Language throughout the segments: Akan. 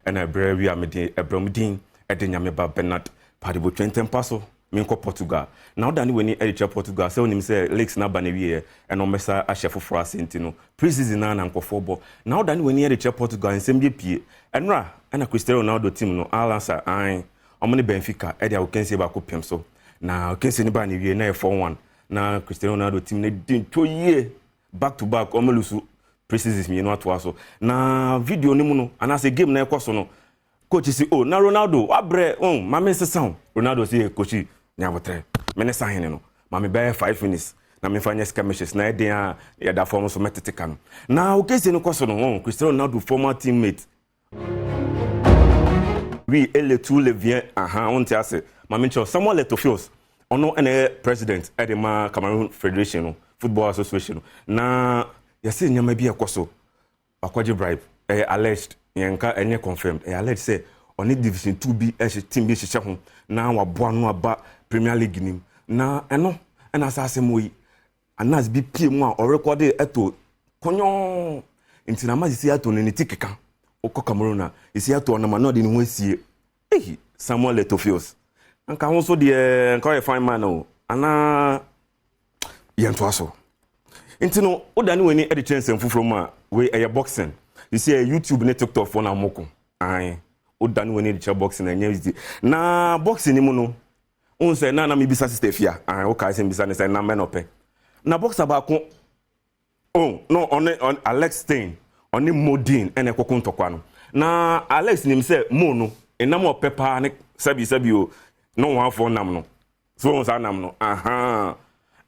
Ɛna ɛberɛ wi a mede ɛbrɛ mu din ɛde Nyame ba Bernard Padibotwe ntɛmpa so menkɔ Portugal. Na wodane w'ani de kyerɛ Portugal sɛ wonim sɛ leagues no aba n'awieɛ ɛna wɔmmɛsa ahyɛ foforɔ ase nti no pre-season no ara na nkurɔfoɔ bɔ. Na wodane w'ani de kyerɛ Portugal nsɛm bi apue. Ɛnora ɛna Cristiano Ronaldo team no Al Nassr ae wɔn ne Benfica ɛde agokansie baako pem so. Na agokansie no baa n'awieɛ na ɛyɛ 4-1 na Cristiano Ronaldo team no di ntwo yie back to back wɔn lusu pre-seasons mmienu atoa so. Na video no mu no anaasɛ game na ɛkɔ so no coach si, "Oh, na Ronaldo wabrɛ, oh, ma me nsesa wo." Ronaldo si, "Coach, nyabotrɛ, me ne sahene no ma me bɛyɛ 5 minutes na memfa nyɛ skirmishes na ɛden a yɛda fam so mɛtete ka no." Na okesi no kɔ so no, oh, Cristiano Ronaldo former teammate, oui, ele tu le vient, aha, wonte ase, ma me nkyerɛ Samuel Eto'o Fils, ɔno ɛna ɛyɛ president ɛde ma Cameroon Federation no, Football Association no, na yɛsɛ nneɛma bi ɛkɔ so, wakɔgye bribe. Ɛyɛ alleged, yɛnka ɛnyɛ confirmed, ɛyɛ alleged sɛ ɔne Division Two bi ɛhyɛ team bi hyehyɛ ho na waboa no aba Premier League nim. Na ɛno ɛna asa asɛm wɔ yi anas bi pie mu a ɔrekɔde ɛto kɔnyɔɔ nti na ama sisi ato no ne ti keka wokɔ Cameroon a sisi ato ɔnam a na ɔde ne ho asie. Ehi, Samuel Eto'o Fils, nka ho so deɛ nka ɔyɛ fine man o, anaa yɛntoa so. Nti no wodane w'ani de kyerɛ nsɛm foforɔ mu a, wei ɛyɛ boxing. Sisi ɛyɛ YouTube ne TikTok foɔ na moko ae. Wodane w'ani de kyerɛ boxing, ɛnyɛ easy. Na boxing ni mu no, wohu sɛ na mebisa Sister Fia ae, wokae sɛ mbisa ne sɛ nam bɛ ɔpɛ na boxer baako, oh no, ɔne Alex Stein, ɔne Modin ɛna ɛkɔkɔ ntɔkwa no. Na Alex nim sɛ Mo no ɛnam ɔpɛ paa ne sɛbi sɛbi o ne wɔn afɔ nam no so wɔn saa nam no ahan.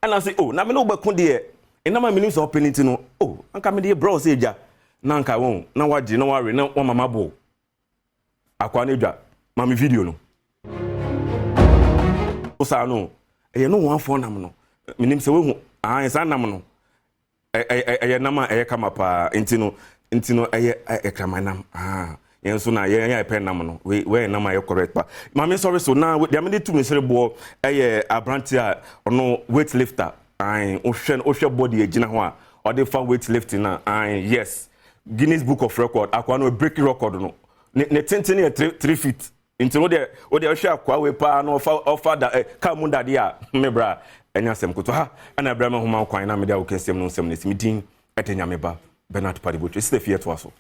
Ɛna sɛ, "Oh, na me ne wo bɛko deɛ, ɛnam a menim sɛ ɔpɛ ne ti no, oh, anka mede brɛ wo sɛ agya na anka wɔn na wagye na wawe na wɔn mama bo akwa no adwa ma me video no saa no ɛyɛ no wɔn afɔ nam no." Menim sɛ wohu ahan saa nam no, ɛyɛ nam a ɛyɛ kama paa. Nti no ɛyɛ ɛkraman nam. Aa, yɛn nso na yɛn yɛ pɛ nam no, wei wei yɛ nam a ɛyɛ correct pa. Maame sɔre so na deɛ mede tu mi sere boɔ ɛyɛ aberante a ɔno weight lifter ahan. Wohwɛ body egyina hɔ a ɔde fa weight lifting na ahan, yes, Guinness Book of Record akwa no break record no. Ne tenten yɛ 3 3 feet. Nti wo deɛ wohwɛ akwa wei paa na ɔfa da ɛ kaa mu dadeɛ a mmebra ɛnyɛ asɛm koto ha. Ɛna ɛbrɛ me homa kwan na mede awo kɛnsɛm no nsɛm no esi. Me din ɛde Nyame ba Bernard Padibotwe. Sisi fie toa so.